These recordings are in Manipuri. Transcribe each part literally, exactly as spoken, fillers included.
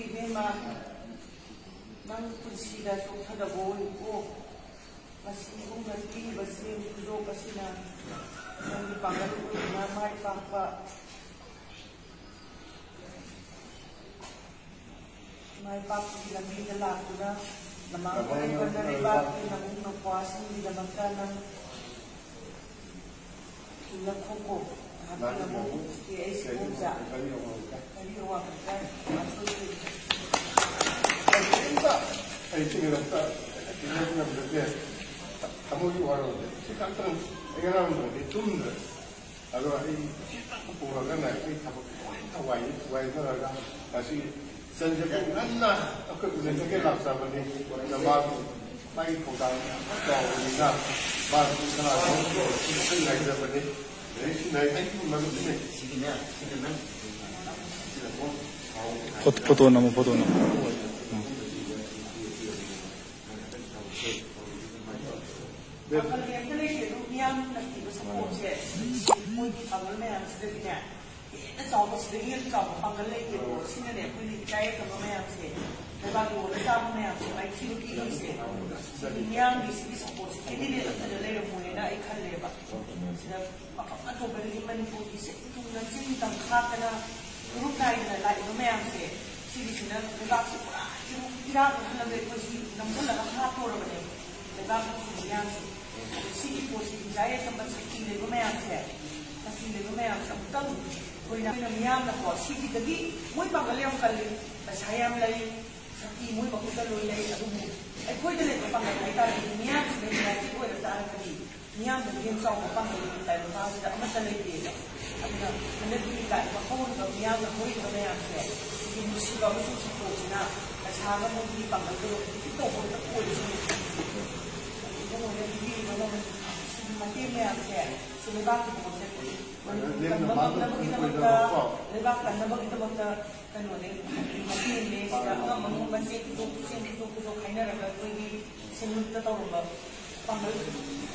ꯏꯕꯦꯝꯃ, ꯅꯪ ꯄꯨꯟꯁꯤꯗ ꯆꯣꯛꯊꯗꯕ ꯑꯣꯏꯌꯨꯀꯣ꯫ ꯃꯁꯤ ꯏꯕꯨꯡꯅ ꯄꯤꯔꯤꯕ ꯁꯦꯝ ꯈꯨꯗꯣꯞ ꯑꯁꯤꯅ ꯅꯪꯒꯤ ꯄꯥꯡꯒꯜ ꯑꯣꯏꯗꯨꯅ ꯃꯥꯏ ꯄꯥꯛꯄ, ꯃꯥꯏ ꯄꯥꯛꯄꯒꯤ ꯂꯝꯕꯤꯗ ꯂꯥꯛꯇꯨꯅ ꯅꯃꯥꯡꯗ ꯂꯩꯕ ꯅꯔꯩꯕꯥꯛꯀꯤ ꯅꯕꯨꯡ ꯅꯄ꯭ꯋꯥꯁꯤꯡꯒꯤꯗꯃꯛꯇ ꯅꯪ ꯏꯜꯂꯛꯈꯣꯀꯣ꯫ ꯉꯥꯏꯍꯥꯛꯀꯤ ꯂꯝꯕꯤ ꯑꯩ ꯁꯤꯒꯨꯝꯖ ꯀꯔꯤ ꯑꯋꯥꯕ ꯀꯔꯤ ꯑꯋꯥꯕ ꯀꯔꯤ ꯑꯋꯥꯕ ꯀꯔꯤ ꯑꯩ ꯀꯔꯤꯝꯇ ꯑꯩ ꯁꯤꯒꯤꯗꯃꯛꯇ ꯀꯔꯤꯝꯇ ꯉꯝꯖꯗꯦ꯫ ꯊꯃꯣꯏꯒꯤ ꯋꯥꯔꯧꯗꯦ꯫ ꯁꯤ ꯈꯛꯇꯪ ꯑꯩ ꯉꯔꯥꯡ ꯅꯨꯡꯗꯥꯡꯗꯤ ꯇꯨꯝꯗ꯭ꯔꯦ꯫ ꯑꯗꯣ ꯑꯩ ꯁꯤ ꯈꯛꯇꯪ ꯄꯨꯔꯒꯅꯦ ꯑꯩ ꯊꯕꯛ ꯂꯣꯏ ꯊꯋꯥꯏ ꯊꯋꯥꯏꯅꯔꯒ ꯉꯁꯤ ꯆꯟꯖꯒꯦ ꯉꯟꯅ ꯑꯩꯈꯣꯏ ꯎꯅꯖꯒꯦ ꯂꯥꯛꯆꯕꯅꯤ꯫ ꯑꯗꯨꯅ ꯃꯥꯒꯤ ꯃꯥꯒꯤ ꯊꯧꯗꯥꯡ ꯌꯥꯝꯅ ꯆꯥꯎꯕꯅꯤꯅ ꯃꯥꯁꯨ ꯀꯅꯥꯒꯨꯝꯕ ꯑꯩ ꯉꯥꯏꯖꯕꯅꯤ꯫ ꯂꯥꯏꯔꯤꯛꯁꯨ ꯂꯥꯏꯔꯤꯛ ꯑꯩꯒꯤ ꯃꯔꯨꯞꯅꯦ꯫ ꯁꯤꯒꯤꯅꯦ ꯁꯤꯒꯤ ꯅꯪ ꯁꯤꯗ ꯐꯣꯟ ꯐꯣꯇꯣ ꯐꯣꯇꯣ ꯅꯝꯃꯣ, ꯐꯣꯇꯣ ꯅꯝꯃꯣ꯫ ꯎꯝ꯫ ꯄꯥꯡꯒꯜꯗꯤ ꯑꯝꯇ ꯂꯩꯇꯦ, ꯑꯗꯨꯝ ꯃꯤꯌꯥꯝꯅ ꯄꯤꯕ ꯁꯄꯣꯔꯠꯁꯦ ꯃꯣꯏꯒꯤ ꯄꯥꯡꯒꯜ ꯃꯌꯥꯝꯁꯤꯗꯒꯤꯅꯦ ꯍꯦꯟꯅ ꯆꯥꯎꯕ, ꯁꯤꯗꯒꯤ ꯍꯦꯟꯅ ꯆꯥꯎꯕ ꯄꯥꯡꯒꯜ ꯂꯩꯇꯦꯀꯣ꯫ ꯁꯤꯅꯅꯦ ꯑꯩꯈꯣꯏꯅ ꯏꯀꯥꯏ ꯈꯪꯕ ꯃꯌꯥꯝꯁꯦ, ꯂꯩꯕꯥꯛꯀꯤ ꯑꯣꯏꯕ ꯆꯥꯕ ꯃꯌꯥꯝꯁꯦ ꯃꯥꯏꯊꯤꯕ ꯄꯤꯔꯤꯁꯦ꯫ ꯁꯤꯗꯤ ꯃꯤꯌꯥꯝꯒꯤ ꯁꯤꯒꯤ ꯁꯄꯣꯔꯠꯁꯦ ꯀꯦꯟꯗꯤꯗꯦꯠ ꯑꯃꯠꯇ ꯂꯩꯔꯝꯃꯣꯏꯅ ꯑꯩ ꯈꯜꯂꯦꯕ꯫ ꯁꯤꯗ ꯃꯐꯝ ꯑꯇꯣꯞꯄꯗꯒꯤ ꯃꯅꯤꯄꯨꯔꯒꯤ ꯁꯤꯟ ꯊꯨꯡꯅ ꯆꯤꯡ ꯇꯝ ꯈꯥꯛꯇꯅ ꯒ꯭ꯔꯨꯞ ꯅꯥꯏꯗꯅ ꯂꯥꯛꯏꯕ ꯃꯌꯥꯝꯁꯦ, ꯁꯤꯒꯤꯁꯤꯅ ꯂꯩꯕꯥꯛꯁꯤ ꯄꯨꯔꯥ ꯏꯔꯥꯛ ꯏꯔꯥꯛꯅ ꯍꯜꯂꯒ ꯑꯩꯈꯣꯏꯁꯤ ꯅꯝꯁꯤꯜꯂꯒ ꯍꯥꯠꯇꯣꯔꯕꯅꯦ꯫ ꯂꯩꯕꯥꯛ ꯃꯆꯨ ꯃꯌꯥꯝꯁꯦ꯫ ꯁꯤꯒꯤ ꯄꯣꯠꯁꯤ ꯍꯤꯡꯆꯥꯏ ꯌꯥꯏꯐꯝꯕ ꯁꯛꯇꯤ ꯂꯩꯕ ꯃꯌꯥꯝꯁꯦ, ꯁꯛꯇꯤ ꯂꯩꯕ ꯃꯌꯥꯝꯁꯦ ꯑꯃꯨꯛꯇꯪ ꯑꯩꯈꯣꯏꯅ, ꯑꯩꯈꯣꯏꯅ ꯃꯤꯌꯥꯝꯅꯀꯣ, ꯁꯤꯒꯤꯗꯒꯤ ꯃꯣꯏ ꯄꯥꯡꯒꯜ ꯌꯥꯝ ꯀꯜꯂꯤ, ꯄꯩꯁꯥ ꯌꯥꯝ ꯂꯩ, ꯁꯛꯇꯤ ꯃꯣꯏ ꯃꯈꯨꯠꯇ ꯂꯣꯏ ꯂꯩ꯫ ꯑꯗꯨꯕꯨ ꯑꯩꯈꯣꯏꯗ ꯂꯩꯕ ꯄꯥꯡꯒꯜ ꯍꯥꯏꯇꯥꯔꯗꯤ ꯃꯤꯌꯥꯝꯁꯤꯅ ꯌꯨꯅꯥꯏꯇꯦꯠ ꯑꯣꯏꯔ ꯇꯥꯔꯒꯗꯤ ꯃꯤꯌꯥꯝꯗꯒꯤ ꯍꯦꯟꯅ ꯆꯥꯎꯕ ꯄꯥꯡꯒꯜ ꯇꯥꯏꯕꯪꯄꯥꯟꯁꯤꯗ ꯑꯃꯠꯇ ꯂꯩꯇꯦꯕ꯫ ꯑꯗꯨꯅ ꯍꯟꯗꯛꯀꯤ ꯂꯥꯛꯏꯕ ꯍꯧꯔꯤꯕ ꯃꯤꯌꯥꯝꯅ ꯍꯧꯔꯤꯕ ꯃꯌꯥꯝꯁꯦ, ꯁꯤꯒꯤ ꯅꯨꯡꯁꯤꯕ ꯑꯃꯁꯨꯡ ꯁꯄꯣꯔꯠꯁꯤꯅ ꯄꯩꯁꯥꯒ ꯃꯣꯏꯒꯤ ꯄꯥꯡꯒꯜꯒ ꯂꯣꯏꯅ ꯗꯤꯐꯤꯠ ꯇꯧꯕ ꯑꯃꯇ ꯑꯣꯏꯔꯁꯅꯨ꯫ ꯑꯗꯨ ꯏꯕꯨꯡꯉꯣꯅ ꯄꯤꯕꯤꯔꯤꯕ ꯃꯃꯜ, ꯁꯤꯒꯤ ꯃꯇꯦꯡ ꯃꯌꯥꯝꯁꯦ, ꯁꯤ ꯂꯩꯕꯥꯛꯀꯤꯗꯃꯛꯇ, ꯂꯦꯝꯅ ꯀꯟꯕ ꯃꯥꯡꯗ ꯉꯝꯅꯕꯒꯤꯗꯃꯛꯇ, ꯐꯪꯉꯣꯏꯗꯕꯀꯣ꯫ ꯂꯩꯕꯥꯛ ꯀꯟꯅꯕꯒꯤꯗꯃꯛꯇ ꯀꯩꯅꯣꯅꯦ, ꯃꯇꯦꯡꯅꯦ꯫ ꯁꯤꯗ ꯑꯉꯝ ꯑꯉꯝꯕ ꯆꯦꯟ ꯄꯨꯊꯣꯛ, ꯆꯦꯟ ꯄꯨꯊꯣꯛ ꯄꯨꯊꯣꯛ ꯈꯥꯏꯅꯔꯒ ꯑꯩꯈꯣꯏꯒꯤ ꯁꯦꯟꯂꯨꯞꯇ ꯇꯧꯔꯝꯕ ꯄꯥꯡꯒꯜ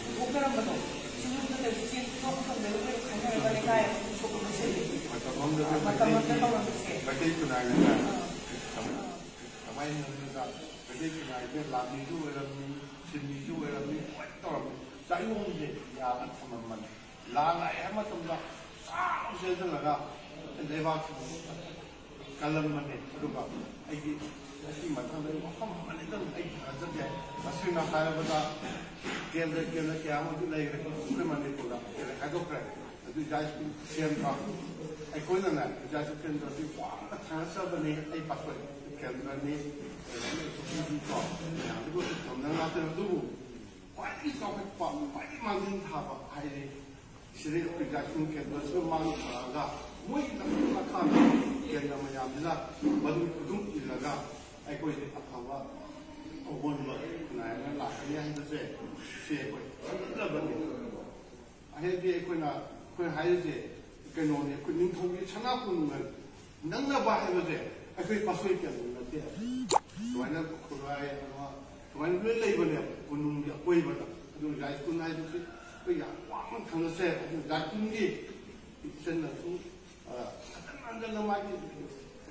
ꯄꯨꯊꯣꯛꯅꯔꯝꯕꯗꯣ, ꯁꯦꯟꯂꯨꯞꯇ ꯇꯧꯔꯤꯁꯦ ꯆꯦꯟ ꯄꯨꯊꯣꯛ ꯄꯨꯊꯣꯛꯅꯔꯒ ꯑꯩꯈꯣꯏ ꯈꯥꯏꯅꯔꯒ ꯂꯩꯀꯥꯏ ꯑꯃ ꯄꯨꯊꯣꯛꯑꯒ ꯁꯤꯜꯂꯤ꯫ ꯃꯇꯝ ꯑꯃꯗꯗꯤ ꯃꯇꯝ ꯑꯃꯗ ꯃꯩꯇꯩ, ꯇꯧꯔꯝꯃꯤꯁꯦ꯫ ꯃꯩꯇꯩ ꯈꯨꯟꯅꯥꯏꯅ ꯑꯥ꯫ ꯀꯃꯥꯏꯅ ꯍꯤꯡꯉꯝꯃꯤꯗ? ꯃꯩꯇꯩ ꯐꯤꯉꯥꯏꯁꯦ ꯂꯥꯟꯃꯤꯁꯨ ꯑꯣꯏꯔꯝꯃꯤ, ꯁꯤꯟꯃꯤꯁꯨ ꯑꯣꯏꯔꯝꯃꯤ, ꯂꯣꯏ ꯇꯧꯔꯝꯃꯤ꯫ ꯆꯥꯌꯣꯡꯁꯦ ꯌꯥꯜꯂ ꯊꯝꯃꯝꯕꯅꯤ꯫ ꯂꯥꯟ ꯂꯥꯛꯑꯦ ꯍꯥꯏꯕ ꯃꯇꯝꯗ ꯆꯥꯎ ꯆꯦꯟꯁꯤꯜꯂꯒ ꯂꯩꯕꯥꯛꯁꯤꯕꯨ ꯀꯜꯂꯝꯕꯅꯤ꯫ ꯑꯗꯨꯒ ꯑꯩꯒꯤ ꯉꯁꯤ ꯃꯊꯪꯗ ꯑꯩ ꯋꯥꯐꯝ ꯑꯃꯅꯤꯗꯪ ꯑꯩ ꯊꯥꯒꯠꯆꯒꯦ꯫ ꯇꯁꯦꯡꯅ ꯍꯥꯏꯔꯕꯗ ꯀꯦꯟꯗ꯭ꯔ, ꯀꯦꯟꯗ꯭ꯔ ꯀꯌꯥ ꯑꯃꯁꯨ ꯂꯩꯈ꯭ꯔꯦ ꯑꯩꯈꯣꯏ ꯃꯅꯤꯄꯨꯔꯗ, ꯀꯦꯟꯗ꯭ꯔ ꯈꯥꯏꯗꯣꯛꯈ꯭ꯔꯦ꯫ ꯑꯗꯨ ꯏꯆꯥ ꯁ꯭ꯀꯨꯜ ꯁꯦꯝꯕ, ꯑꯩꯈꯣꯏꯅꯅꯦ ꯏꯆꯥ ꯁ꯭ꯀꯨꯜ ꯁꯦꯝꯕꯁꯤ ꯋꯥꯅ ꯊꯥꯒꯠꯆꯕꯅꯤ꯫ ꯑꯩ ꯄꯥꯁꯣꯏ ꯀꯦꯟꯗ꯭ꯔꯅꯤ, ꯀꯣ, ꯃꯌꯥꯝꯗꯨꯕꯨ ꯉꯝꯅ ꯉꯥꯛꯇꯅꯤ꯫ ꯑꯗꯨꯕꯨ ꯈ꯭ꯋꯥꯏꯗꯒꯤ ꯆꯥꯎꯈꯠꯄ, ꯈ꯭ꯋꯥꯏꯗꯒꯤ ꯃꯥꯡꯖꯤꯟ ꯊꯥꯕ ꯍꯥꯏꯗꯤ ꯁꯤꯗꯩ ꯑꯩꯈꯣꯏ ꯏꯆꯥ ꯁ꯭ꯀꯨꯜ ꯀꯦꯟꯗ꯭ꯔꯁꯤꯗ ꯃꯥꯡ ꯊꯥꯔꯛꯑꯒ ꯃꯣꯏꯒꯤ ꯃꯈꯥ ꯀꯦꯟꯗ꯭ꯔ ꯃꯌꯥꯝꯁꯤꯅ ꯃꯗꯨ ꯈꯨꯗꯨꯝ ꯏꯜꯂꯒ ꯑꯩꯈꯣꯏꯁꯦ ꯑꯐꯕ ꯑꯑꯣꯟꯕ ꯅꯥꯏꯔꯒ ꯂꯥꯛꯀꯅꯤ ꯍꯥꯏꯕꯁꯦ ꯁꯤ ꯑꯩꯈꯣꯏ ꯈꯪꯒꯗꯕꯅꯤ꯫ ꯍꯥꯏꯗꯤ ꯑꯩꯈꯣꯏꯅ, ꯑꯩꯈꯣꯏꯅ ꯍꯥꯏꯔꯤꯁꯦ ꯀꯩꯅꯣꯅꯤ, ꯑꯩꯈꯣꯏ ꯅꯤꯡꯊꯧꯒꯤ ꯁꯅꯥ ꯀꯣꯅꯨꯡꯅ ꯅꯪꯅꯕ ꯍꯥꯏꯕꯁꯦ ꯑꯩꯈꯣꯏ ꯄꯥꯁꯣꯏ ꯀꯌꯥꯃꯨꯛ ꯅꯠꯇꯦ꯫ ꯁꯨꯃꯥꯏꯅ ꯈꯨꯔꯥꯏ ꯑꯃ ꯁꯨꯃꯥꯏꯅ ꯂꯣꯏ ꯂꯩꯕꯅꯦꯕ ꯀꯣꯅꯨꯡꯒꯤ ꯑꯀꯣꯏꯕꯗ꯫ ꯑꯗꯨ ꯂꯥꯏꯁ꯭ꯀꯨꯜ ꯍꯥꯏꯕꯁꯤ ꯑꯩꯈꯣꯏ ꯌꯥꯝ ꯋꯥꯅ ꯈꯪꯅꯁꯦ꯫ ꯑꯗꯨ ꯂꯥꯏꯁ꯭ꯀꯨꯜꯒꯤ ꯏꯆꯟꯅꯁꯨ ꯍꯟꯖꯟ ꯍꯟꯖꯟꯅ ꯃꯥꯒꯤ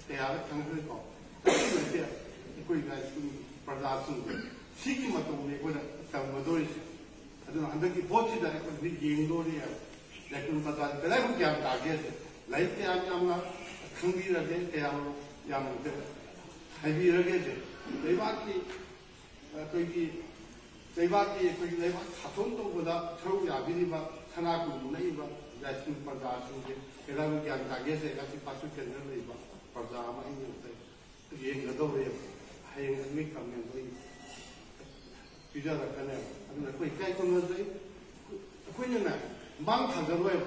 ꯀꯌꯥꯗ ꯈꯪꯈ꯭ꯔꯦꯀꯣ꯫ ꯑꯩꯈꯣꯏ ꯂꯥꯏꯁ꯭ꯀꯨꯜ ꯄ꯭ꯔꯖꯥꯁꯤꯡꯁꯦ ꯁꯤꯒꯤ ꯃꯇꯧꯅꯤ ꯑꯩꯈꯣꯏꯅ ꯇꯝꯒꯗꯧꯔꯤꯁꯦ꯫ ꯑꯗꯨꯅ ꯍꯟꯗꯛꯀꯤ ꯚꯣꯠꯁꯤꯗ ꯑꯩꯈꯣꯏ ꯍꯧꯖꯤꯛ ꯌꯦꯡꯗꯣꯔꯤ ꯍꯥꯏꯕ ꯂꯥꯏꯁ꯭ꯀꯨꯜ ꯄ꯭ꯔꯖꯥꯁꯤ ꯀꯗꯥꯏꯐꯥꯎ ꯒ꯭ꯌꯥꯟ ꯇꯥꯒꯦꯁꯦ꯫ ꯂꯥꯏꯔꯤꯛ ꯀꯌꯥꯝ ꯌꯥꯝꯅ ꯈꯪꯕꯤꯔꯒꯦ, ꯀꯌꯥꯝ ꯌꯥꯝꯅ ꯍꯩꯕꯤꯔꯒꯦꯁꯦ꯫ ꯂꯩꯕꯥꯛꯀꯤ ꯑꯩꯈꯣꯏꯒꯤ ꯂꯩꯕꯥꯛꯀꯤ, ꯑꯩꯈꯣꯏꯒꯤ ꯂꯩꯕꯥꯛ ꯁꯥꯁꯣꯟ ꯇꯧꯕꯗ ꯁꯔꯨꯛ ꯌꯥꯕꯤꯔꯤꯕ ꯁꯅꯥ ꯀꯣꯅꯨꯡ ꯅꯛꯏꯕ ꯂꯥꯏꯁ꯭ꯀꯨꯜ ꯄ꯭ꯔꯖꯥꯁꯤꯡꯁꯦ ꯀꯗꯥꯏꯐꯥꯎ ꯒ꯭ꯌꯥꯟ ꯇꯥꯒꯦꯁꯦ ꯉꯁꯤ ꯄꯥꯁꯨ ꯀꯦꯟꯗ꯭ꯔ ꯂꯩꯕ ꯄ꯭ꯔꯖꯥ ꯑꯃ ꯑꯩꯅ ꯑꯝꯇ ꯌꯦꯡꯒꯗꯧꯔꯦꯕ꯫ ꯍꯌꯦꯡ ꯑꯗꯨꯒꯤ ꯀꯃꯦꯟꯗꯣ ꯑꯩ ꯄꯤꯖꯔꯛꯀꯅꯦꯕ꯫ ꯑꯗꯨꯅ ꯑꯩꯈꯣꯏ ꯏꯀꯥꯏ ꯈꯨꯝꯅꯖꯩ꯫ ꯑꯩꯈꯣꯏꯅꯅꯦ ꯃꯥꯡ ꯊꯥꯖꯔꯣꯏꯕ,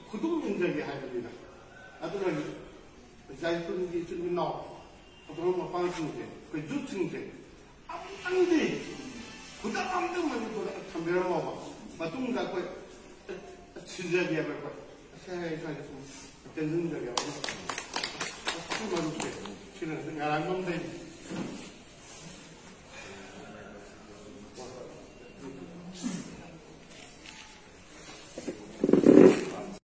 ꯈꯨꯗꯨꯝ ꯌꯦꯡꯖꯒꯦ ꯍꯥꯏꯕꯅꯤꯅ꯫ ꯑꯗꯨꯅ ꯂꯥꯏꯁ꯭ꯀꯨꯜꯒꯤ ꯏꯆꯤꯟ ꯏꯅꯥꯎ ꯑꯇꯣꯞꯄ ꯃꯄꯥꯡꯁꯤꯡꯁꯦ, ꯑꯩꯈꯣꯏ ꯌꯨꯠꯁꯤꯡꯁꯦ ꯑꯃꯨꯛꯇꯪꯗꯤ ꯈꯨꯗꯝ ꯑꯃꯇꯪ ꯃꯅꯤꯄꯨꯔꯗ ꯊꯝꯕꯤꯔꯝꯃꯣꯕ꯫ ꯃꯇꯨꯡꯗ ꯑꯩꯈꯣꯏ ꯁꯤꯟꯖꯒꯦꯕ ꯑꯩꯈꯣꯏ꯫ ꯑꯁꯦ ꯑꯩ ꯁ꯭ꯋꯥꯏꯗ ꯁꯨꯝ ꯇꯦꯟꯁꯤꯟꯖꯒꯦꯕ꯫ ꯑꯩꯈꯣꯏ ꯃꯔꯨꯞꯁꯦ ꯁꯤꯅ ꯉꯔꯥꯡ ꯃꯝꯗꯩꯅꯤ꯫